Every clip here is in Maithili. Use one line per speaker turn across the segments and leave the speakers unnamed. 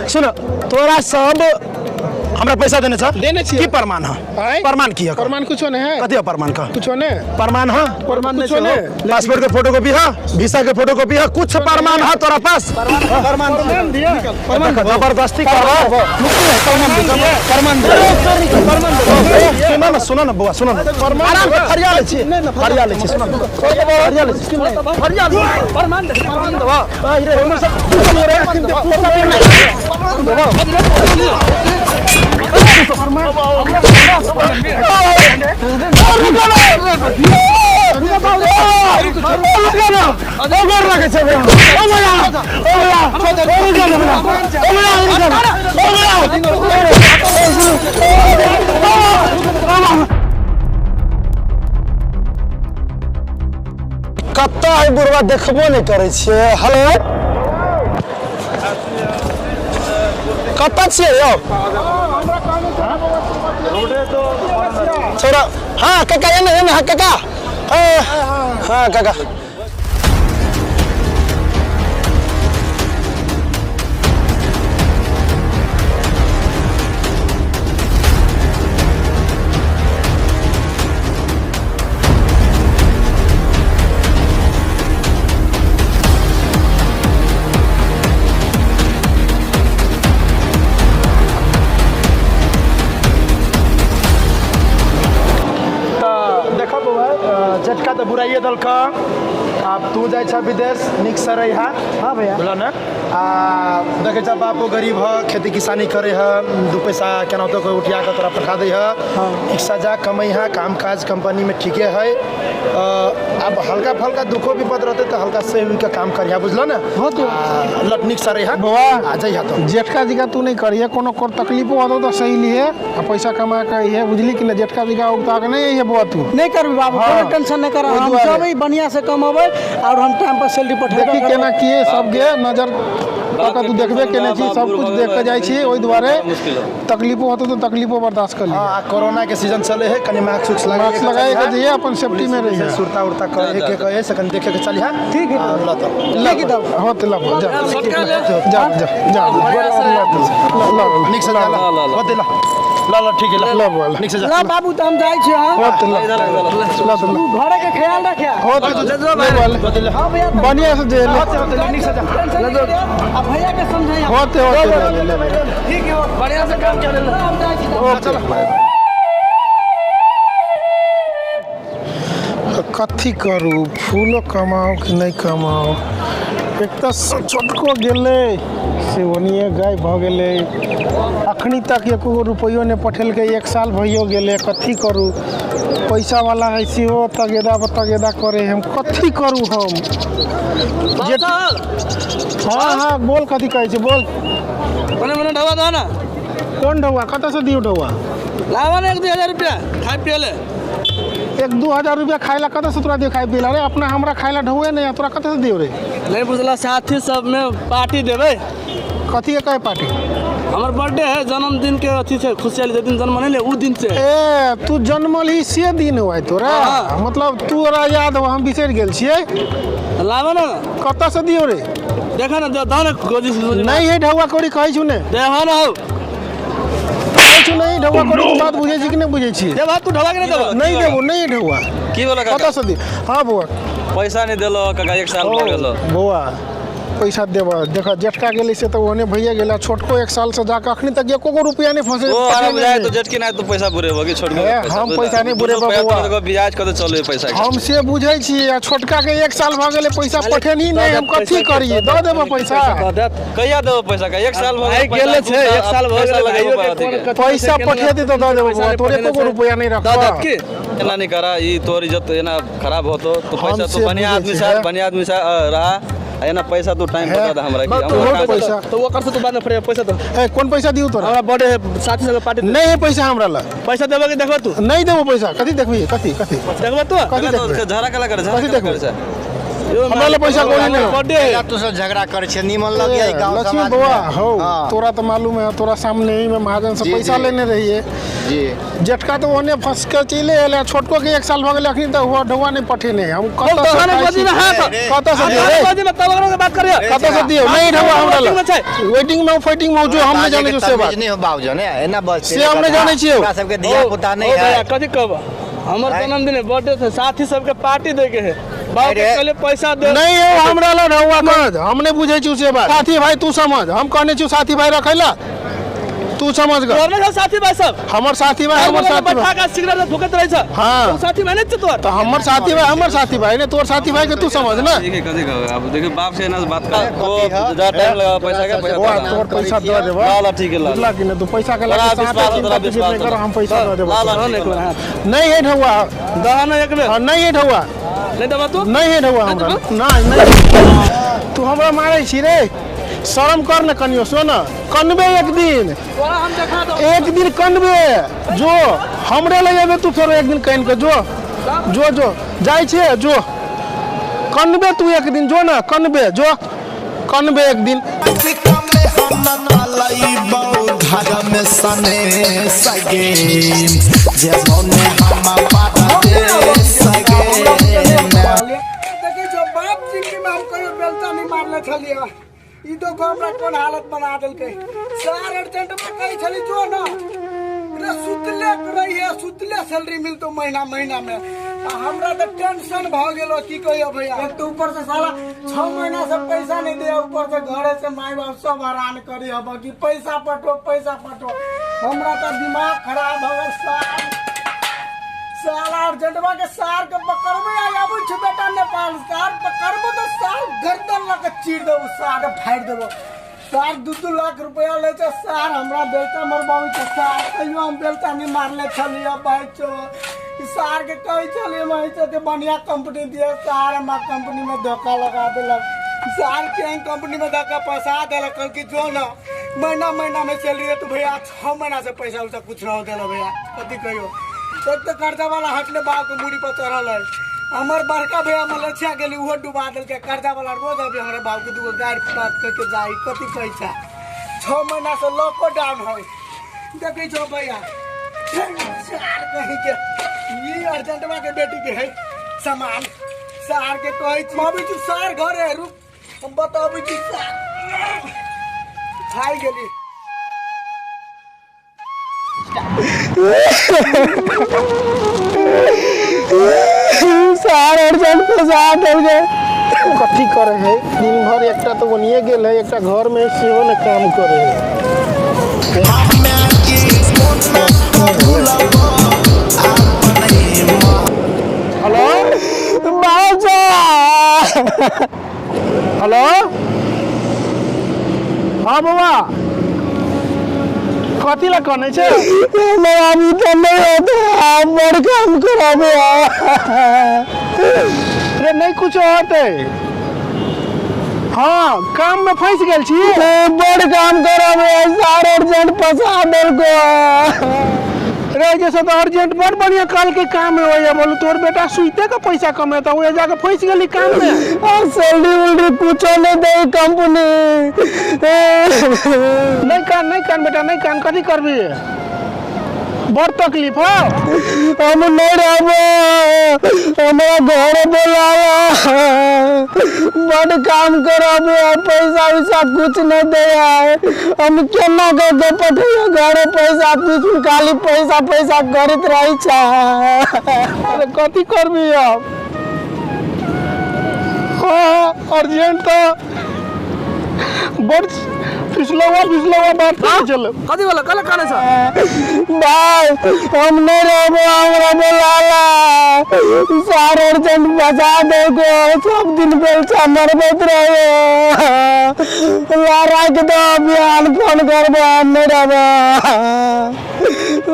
सुन तोरा सब हमरा पैसा देने छ
देने छियै।
की प्रमाण है
आँय?
प्रमाण की है
प्रमाण कुछो नहीं है
कथी है प्रमाण का
कुछो नहीं
प्रमाण है
प्रमाण कुछो नहीं
पासपोर्ट के फोटोकॉपी है वीसा के फोटोकॉपी है कुछ प्रमाण है तोरा पास
प्रमाण दिया
प्रमाण जबरदस्ती कर प्रमाण सुन न सुन न बौआ सुन न आराम से फरिया लै छी फरिया लै छी सुन न फरिया लै छी फरिया
प्रमाण दे
प्रमाण देबा रे हमर सब कतऽ है बुढ़वा देखबो नहि करै छियै। हेलो, कतऽ छियै यौ? छोड़ा। हाँ काका, एने एने। हाँ काका, हाँ हाँ काका।
तऽ देखऽ बौआ, जेठका तऽ बुराइए देलक। आब तू जाइ छह विदेश, नीकसँ रहिहा।
हाँ भैया।
बुझल ने? आ देखै छह बापो गरीब ह, खेती किसानी करे ह, दू पैसा केनाहितो कऽ उठिया कऽ तोरा पठा दै ह। नीकसँ जा कमैहा, काम काज कंपनीमे ठीके है। आब हल्का फल्का दुखो विपद रहतै तऽ हल्का सहि के काम करिहा, बुझल ने?
हाँ तो।
आ, लट नीकसँ रहिहा।
बौआ।
आ जइहा तो।
जेठका जिका तू नहीं करिहे, कोनो कोर तकलीफो होतो तऽ सही लिहे आ पैसा कमा के अइहे, बुझली कि नहि? जेठका जिका उगता के नहीं अइहे बौआ तू।
नहीं करबी बाबू,
हाँ।
कोनो टेंशन नहीं कर।
ओहि
हम
दुआरे।
जबै बढ़िया से कमेबै और हम टाइम पर सैलरी पठेबै।
देखी केना की सबके नजर कऽ के तू देखबे केने छी, सब कुछ देख के जाइ छी, ओहि दुआरे तकलीफो होतो तऽ तकलीफो बर्दाश्त कर लिहे।
हाँ, कोरोना के सीजन चले है, कनि मास्क उस्क लगा
मास्क लगाए के जइहे, अपन सेफ्टी में रहिहे।
सुरता उरता करे के कहे से कनि देखे के चलिहा।
ठीक है।
आ, ल तऽ।
ठीक है तब।
हाँ तऽ लऽ जा जा जा जा, लऽ।
नीक से जा। ल होते, ल ल ल, ठीक है, ल।
ल बौआ, ल।
नीक से जा।
ला बाबू, तऽ हम जाइ छी। हाँ।
हाँ तऽ ल ल तऽ ल।
तू घरे के ख्याल रखे।
हाँ तऽ ले बौआ, ले।
हाँ भैया, तऽ
बढ़िया से जे ले।
होते होते, नीक से जा।
टेंशन नहीं करियो। आ भैया के समझाइए।
होते होते, ले ले ले।
ठीक है, बढ़िया से काम करे। हम जाइ छी।
ओके। कथी करू? फूलो कमाउ कि नहि कमाउ? एक तऽ छोटको गेलै से ओनिए गायब भऽ गेलै, अखनी तक एको गो रुपैओ नहि पठेलकै, एक साल भइयो गेलै। कथी करू? पैसावला है सेहो तगेदा पर तगेदा करे। हम कथी करू हम जे? हाँ हाँ, बोल, कथी कहै छै बोल।
मने मने ढवा दो ना।
कोन ढौआ? कतऽसँ दियौ ढौआ?
लावा ना 1-2 हजार रुपया खाए पिए ले।
1-2 हजार रुपया खाइ ला कतऽसँ तोरा दियौ खाइ पिए ला रे? अपना हमरा खाइ ला ढौए नहि है, तोरा कतऽसँ दियौ रे?
नहीं बुझला, साथी सब में पार्टी देबै।
कथी के कहे पार्टी?
हमर बर्थडे है, जन्मदिन के अथी छै, खुशहाली जे दिन जन्म नहीं ले उ दिन से।
ए, तू जन्मल ही से दिन हुआ तोरा?
हाँ।
मतलब तोरा याद हो, हम बिसरि गेल छियै।
लावा ना।
कतऽसँ दियौ रे?
देखा ना, दो ना गोजी से।
नहि है ढौआ कौड़ी, कहै छु ने।
दे हाँ ना हो।
कहै छु नहि ढौआ कौड़ी, तू बात बुझै छी कि नहि बुझै छी?
देबा तू ढवा के नहीं देबा?
नहि देबो, नहि ढौआ।
की बोला काका?
कतऽसँ दियौ? हाँ बौआ।
पैसा नहीं देलो काका, एक साल भऽ गेलो।
बौआ, पैसा देबऽ। देख, जेठका गेलै से तऽ ओहने भैया गेला, छोटको एक साल से जाके अखनी तक एको गो रुपया नहि फंसे।
ओ आराम
पठेने
जाए
नहि।
तो जेटकी नहीं तो पैसा बुरेबो कि छोटको?
ए, हम पैसा नहीं बुरेबो बौआ।
ब्याज कते चले पैसा के?
हम से बुझै छी आ छोटका के एक साल भऽ गेलै, पैसा पठेनी नहि, हम कथी करियै? दऽ देबऽ पैसा।
कहिया देबो पैसा का? एक साल भऽ
भाई गेले छै, एक साल भऽ गेलै, भाइयो के कोन कथी
पैसा
छै,
पठेतै तऽ दऽ देबो बौआ, तोरे एको गो रुपया नहि
दऽ
रखबऽ।
देत की?
एना नहीं करा, ई तोर इज्जत एना खराब होतो तो
हम
पैसा
से
तू बढ़िया
बुझै
आदमी
छी,
से
हे।
बढ़िया आदमी से रहा आ एना पैसा तू टाइम
हे।
बता दे हमरा कि
तोहर
हमरा काम-
पैसा।
तो वो कर से तू बाद में फिर पैसा दो।
ए, कोन पैसा दियौ तोरा?
हमरा बर्थडे है, साथी सब पार्टी।
नहि है पैसा हमरा लग।
पैसा देबो कि देखबो तू?
नहि देबो पैसा। कथी देखबी? कथी कथी?
देखबो तू?
कथी
एना तो
देखबै?
झगड़ा कला कर, झगड़ा
कथी
कला
देखबै?
कर छै।
हमरा ले पैसा कौड़ी नहीं।
बर्थडे है।
तू सब झगड़ा करै छै, निमन लगिया गांव
लक्ष्मी
समाज
बौआ
में।
हो।
हाँ।
तोरा तो मालूम है, तोरा सामने ही में महाजन से
जी,
पैसा
जी।
लेने रहिए।
जी।
जेठका तो ओने फंस के चले एले, छोटको के एक साल भ गेलै, अखनी तक हुआ ढौआ नहीं पठेने। हम कतऽ से
दहने
खाइ
बजी
छी?
में हाथ।
रे,
कतऽ से दियौ
दहने
रे?
बजी में तब ओकरा से बात करिए।
कतऽ से दियौ? नहीं ढौआ हमरा
वेटिंग में
लग।
छै।
वेटिंग में फाइटिंग में जो हम नहीं जानै छियै से बात।
नहीं हो बाबूजन, एना बस
से हम नहि जानै छियै।
हमरा सबके धिया पुता नहीं
ओ भैया
है।
कथी कहब, हमर
आँय?
जन्मदिन है, बर्थडे छै, साथी सबके पार्टी दे के है, बाप के
अरे।
कहले पैसा दे।
नहीं हो हमरा लग ढौआ समझ, हम नहीं बुझै छियै से बात। साथी भाई तू समझ, हम कहने छियौ साथी भाई रखै ला, तू समझ ग।
तोर नहीं छौ साथी भाई सब?
हमर साथी भाई, हमर साथी
बैठा
भाई
के सिगरेट से फूकैत रहै छ।
हाँ।
ओ साथी भाई नहीं छै तोर?
तो हमर साथी भाई, हमर साथी भाई ने, तोर साथी भाई के तू समझ ना।
देखिए कथी कहब आब, देखिए बाप से एना से बात कर,
कथी
ओ
ह?
ज्यादा टाइम लगा पैसा के पैसा
बौआ
दे।
तोर पैसा दऽ देबऽ।
ला ला ठीक है ला।
बुझला कि नहीं? तू पैसा के
तोरा
लाके साथ
विश्वास हो,
चिंता
तोरा
फिक्र
विश्वास
नहीं कर,
हो।
हम पैसा दऽ देबऽ।
ला ला
दहन
ठीक
एक बेर
है।
हाथ।
नहीं है ढौआ।
दहन एक बेर।
हाँ, नहीं है ढौआ।
नहीं देबऽ तू?
नहीं है ढौआ हमरा। नहीं नहीं, तू हमरा मारै छी रे, शरम कर ने कनियो, सुन कनबे एक दिन,
तोरा हम देखा दो।
एक दिन कनबे जो हमरे लग जेबे तू, फेरो एक दिन कन के जो जो जो जाइ छियै, जो कनबे तू एक दिन, जो ना कनबे, जो कनबे एक दिन।
देखै छौ बाप जिंदगी में हम कहियो बेलता नहीं मारले छलियै, ई तो हमरा कोन हालत बना देलकै। सार अर्जेंट में कहै छली जो ना रे, सुतले रहिए, सुतले सैलरी मिलतो महीना महीना में, आ हमरा तऽ टेंशन भऽ गेलो की कहियो भैया। एक तऽ ऊपर से साला 6 महीना से पैसा नहीं दिया, ऊपर से घरे से माय बाप सब हरान करी हब कि पैसा पठो पैसा पठो। हमरा तऽ दिमाग खराब भऽ गेल। सार साला अर्जेंटवा के सार के पकड़बे आ आबै छै बेटा नेपाल, सार पकड़बो तऽ सार गर्दन लऽ के चीर देबो, सार के फाड़ि देबो। सार 2-2 लाख रुपया लै छै सार, हमरा बेलता मरबाबै छै सार। कहियो हम बेलता नहीं मारले छलियै भाई चो, सार के कहै छलियै भाई चो के बढ़िया कंपनी दिया, सार हमरा कंपनी में धोखा लगा देलक। सार के कंपनी में धोखा फंसा देलक, कहलकै जो ना महीना महीना में सैलरी है तो भैया 6 महीना से पैसा उसा कुछ ना देलक भैया। कथी कहियो, एक तो कर्जा वाला हटले बाप के मूड़ी पर चढ़ल है, हमर बड़का भैया मलेशिया गेली उहो डुबा देलकै कर्जा वाला। रोज अभी हमरा बाप के दूगो गारि बात करके जाई, कथी पैसा 6 महीना से लॉकडाउन है। देखै छौ भैया सार कही के ई अर्जेंटवा के बेटी के है सामान, सार के कहै छी अबै छी सार घरे रुक हम बताबै छी, सार खाइ गेली।
सार अर्जेंट फंसा देलकै। कथी करे है दिन भर, एकटा तो ओनिए गेल है, एकटा घर में सेहो ने काम करे है। हेलो बाबा, हेलो हाँ बौआ, कथी ला कनै छै?
अभी तऽ नहीं होते, बड़ काम कराबे।
रे नहीं कुछ होते, हाँ काम में फंस गेल छी,
बड़ काम कराबे, सार अर्जेंट फंसा देलको।
रे जैसे तो अर्जेंट बड़ बढ़िया कल के काम में होइए, बोलू तोर बेटा सुइते के पैसा कमेता, उहे जाके फंस गेली काम में।
और सैलरी उलरी कुछो नहीं दे कंपनी।
नहीं कान, नहीं कान बेटा, नहीं कान, कथी करबी, बड़ तकलीफ हो।
हम नहीं रहबो, हमरा घर बोलावा, बड़ काम कराबे, पैसा वैसा कुछ नहीं दे है, हम केना करके पठैया घरे पैसा, कुछ खाली पैसा पैसा करैत रहै छै।
अरे कथी करबी अब, हाँ अर्जेंट तो बड़ फिसलवा फिसलवा बात नहीं चल।
कथी बोला कल काने छ?
भाई हम नहीं रहबो, हमरा बोलाला, सार अर्जेंट बचा देलको, सब दिन बेलचा मरबैत रहे, ला राख दो बिहान फोन करबो, हम नहीं रहबो,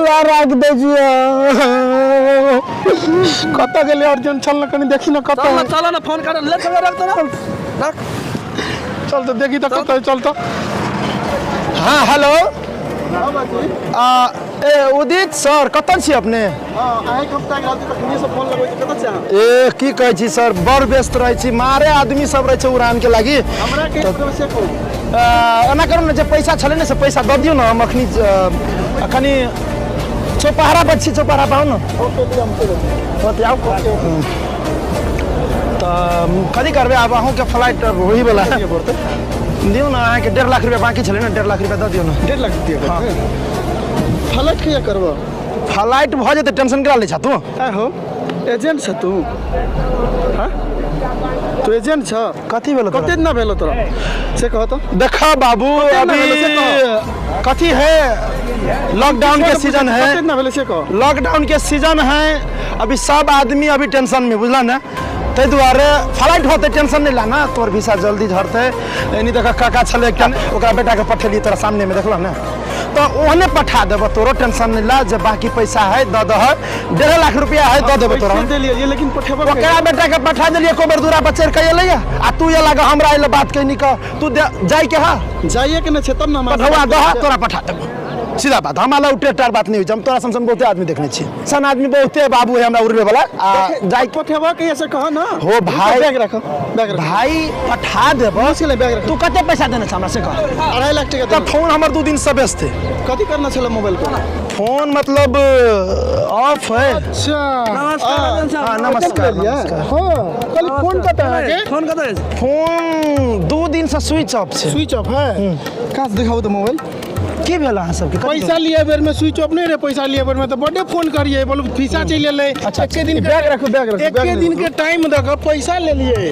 ला राख दै छियो।
कतऽ गेलै अर्जेंट, चल न कनी देखी न कतऽ
चल न
है।
चल न फोन कर ले, चल रख तो रख,
चल तो देखी तो कतऽ है, चल तो। हाँ हेलो,
ए उदित सर, कतऽ छी अपने? ए की कहै छी सर, बड़ व्यस्त रहै छी, मारे आदमी सब रहै छै उड़ान के लागि। एना करू ने, जे पैसा छलै ने से पैसा दऽ दियौ ने। हम अखनी अखनी चौपहरा पर छी, चौपहरा पर आउ ने। ओतऽ आउ। तऽ कथी करबै आब? अहूँके फ्लाइट होही वाला है। दियौ ने, अहाँके 1.5 लाख रुपया बाकी छलै ने, 1.5 लाख रुपया दऽ दियौ ने।
1.5 लाख दिअ? फ्लाइट कहिया करबऽ?
फ्लाइट भऽ जेतै, टेंशन करा लै छह तू।
आइ हो, एजेंट छ तू? हाँ, तू एजेंट छ?
कथी भेलो तोरा?
कते दिना भेलो तोरा से कह तो।
देखा बाबू,
ना
अभी
भेलो से कहो।
कथी है, लॉकडाउन के सीजन है।
कते दिना भेलो से कह।
लॉकडाउन के सीजन है, अभी सब आदमी अभी टेंशन में, बुझला ने? ताहि दुआरे फ्लाइट होते, टेंशन नहीं लाना, तोर वीसा जल्दी झड़ते। एनी देख, काका छलै एकटा, ओकरा बेटाके पठेलियै तोरा सामने में देखल ने, तऽ ओहने पठा देबो, तोरो टेंशन नहीं ला। जे बाकी पैसा है दऽ दह, 1.5 लाख रुपया है, दऽ देबो तोरा।
पैसे देलियै ये, लेकिन पठेबो
ओकरा बेटा के पठा देलियै, एको बेर दूरा पर चढ़ि कऽ एलैया आ तू एला कऽ हमरा एले बात कहनी कह तू जाय के हा?
जाइए के नहि छै तब ने हमरा।
पठवा दह, तोरा पठा देबो, सीधा बात। हमरा लग टेटार बात नहीं होइ छै। हम तोरा सन सन बहुते आदमी देखने छियै, सन आदमी बहुते बाबू है हमरा उड़बे वाला आ जाय।
पठेबो कहिया से कह ना।
हो भाई।
बैग रखो, बैग रखो।
भाई, पठा देबो।
मुश्किल है, बैग रखो।
तू कते पैसा देने छ हमरा से कह।
2.5 लाख टका।
तऽ फोन हमर 2 दिन से व्यस्त है।
कथी करना छलै मोबाइल के?
फोन मतलब ऑफ है।
अच्छा।
नमस्कार राजन साहब।
हाँ, नमस्कार, नमस्कार।
हाँ, कल फोन कतऽ अहाँके?
फोन कतऽ अछि?
फोन 2 दिन से स्विच ऑफ छै।
स्विच ऑफ है?
कहाँ से दिखाऊ तऽ मोबाइल।
की भेल अहाँ सबके? कथी
पैसा
भेल?
लिए बेर में स्विच ऑफ नहीं रहे। पैसा लिए बेर में तो बड़े फोन करिए, बोलू फीसा चलि एलै।
अच्छा,
एके दिन
बैग रखो, बैग रखो,
एके
बैग
दिन
रखो।
के टाइम दऽ कऽ पैसा लेलिए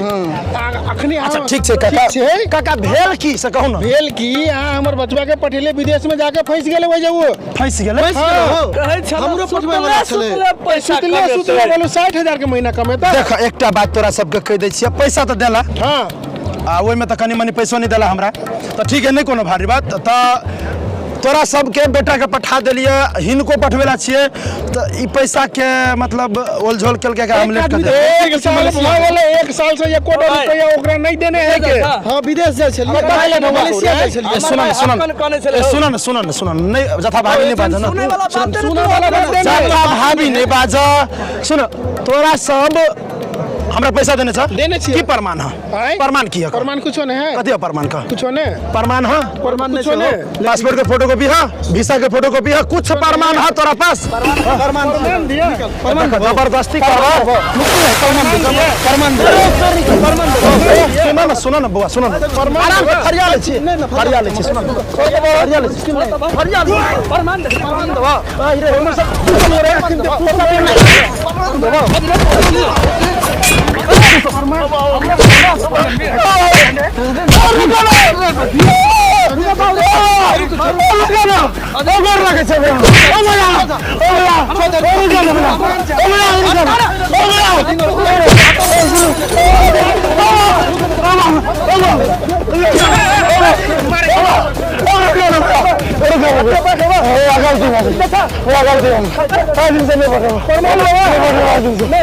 अखनी।
अच्छा, ठीक छै काका।
ठीक छै।
काका, भेल की से कहू ने।
भेल की, अहाँ हमर बचवा के पठेले विदेश में, जाके फंसि गेलै वही वो।
फंसि गेलै?
हाँ।
कहै छलहुँ,
हमरो पठबै वाला
सुतले
छलै।
सुतले पैसा
सुतले
कमेतै।
सुतले बोलू 60,000 के महीना कमेता।
देख, एकटा बात तोरा सबके कहि दै छियै, पैसा तऽ देला आ ओहिमे तऽ कनि मनि पैसो नहि देला हमरा, तऽ ठीक है, नहि कोनो भारी बात। तऽ तोरा सबके बेटाके पठा देलियै, हिनको पठबै ला छियै, तऽ ई पैसाके मतलब ओलझोल केलकै, एकरा हम लेट कऽ देबै।
एक साल भऽ गेलै, एक साल से एको रुपया ओकरा नहीं देने है के।
हाँ, विदेश जाइ छलियै, मलेशिया जाइ छलियै।
ए, सुन न, सुन
अखन कहने
न,
छलै
ए,
हौ।
सुन न, सुन न, सुन न, नहि जथा भाभी नहि बाज न।
सुनै वाला बात
सुनै वाला बात नहि।
जथा भाभी नहि बाज। सुन, तोरा सब हमरा पैसा देने छ?
देने छियै।
की प्रमाण है?
आँय?
प्रमाण की है?
प्रमाण कुछो नहीं है।
कथी है प्रमाण का?
कुछो नहीं।
प्रमाण है?
प्रमाण नहि
कुछो
छै
नहीं।
हौ।
पासपोर्ट के फोटोकॉपी है? वीसा के फोटोकॉपी है? कुछ प्रमाण है तोरा पास?
प्रमाण
दिया।
प्रमाण
देखो, जबरदस्ती करबो।
प्रमाण प्रमाण।
सुन न, सुन न बौआ, सुन न, आराम से फरिया लै छी, फरिया लै छी, सुन न, फरिया लै छी, फरिया लै छी।
प्रमाण दे।
प्रमाण देबो। आइ रे, हमर सब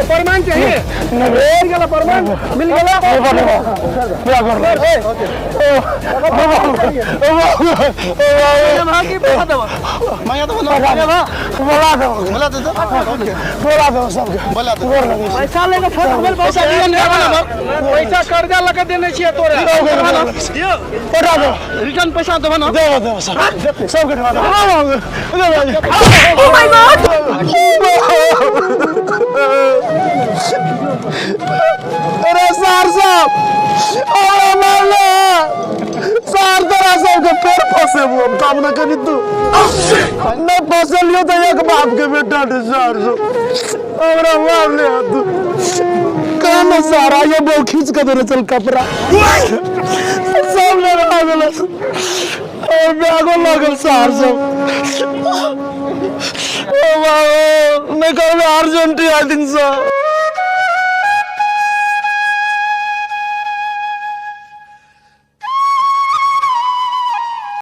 प्रमाण चाहिए, मिल गया प्रमाण, मिल गया।
माया तऽ बोला, बोला दे, बोला दे।
पैसा लेके फोटो मोबाइल
पैसा दिया नहीं, पैसा कर्जा लगा देने छियै तोरा।
रिटर्न पैसा देबो ना?
सबके
Oh my God!
अरे सार साहब, अरे मारले सार, तोरा सबके पेड़ फसेबो हम, तब न करी तू नहीं फसलियो तो एक बाप के बेटा ने सार सब हमरा मारले तू कहाँ सारा ये बहु खींच के देने चल, कपड़ा सब ले रहा गेल और बैगो लगल सार सब। ओ बाबू, नहीं करबे अर्जेंट दिन से।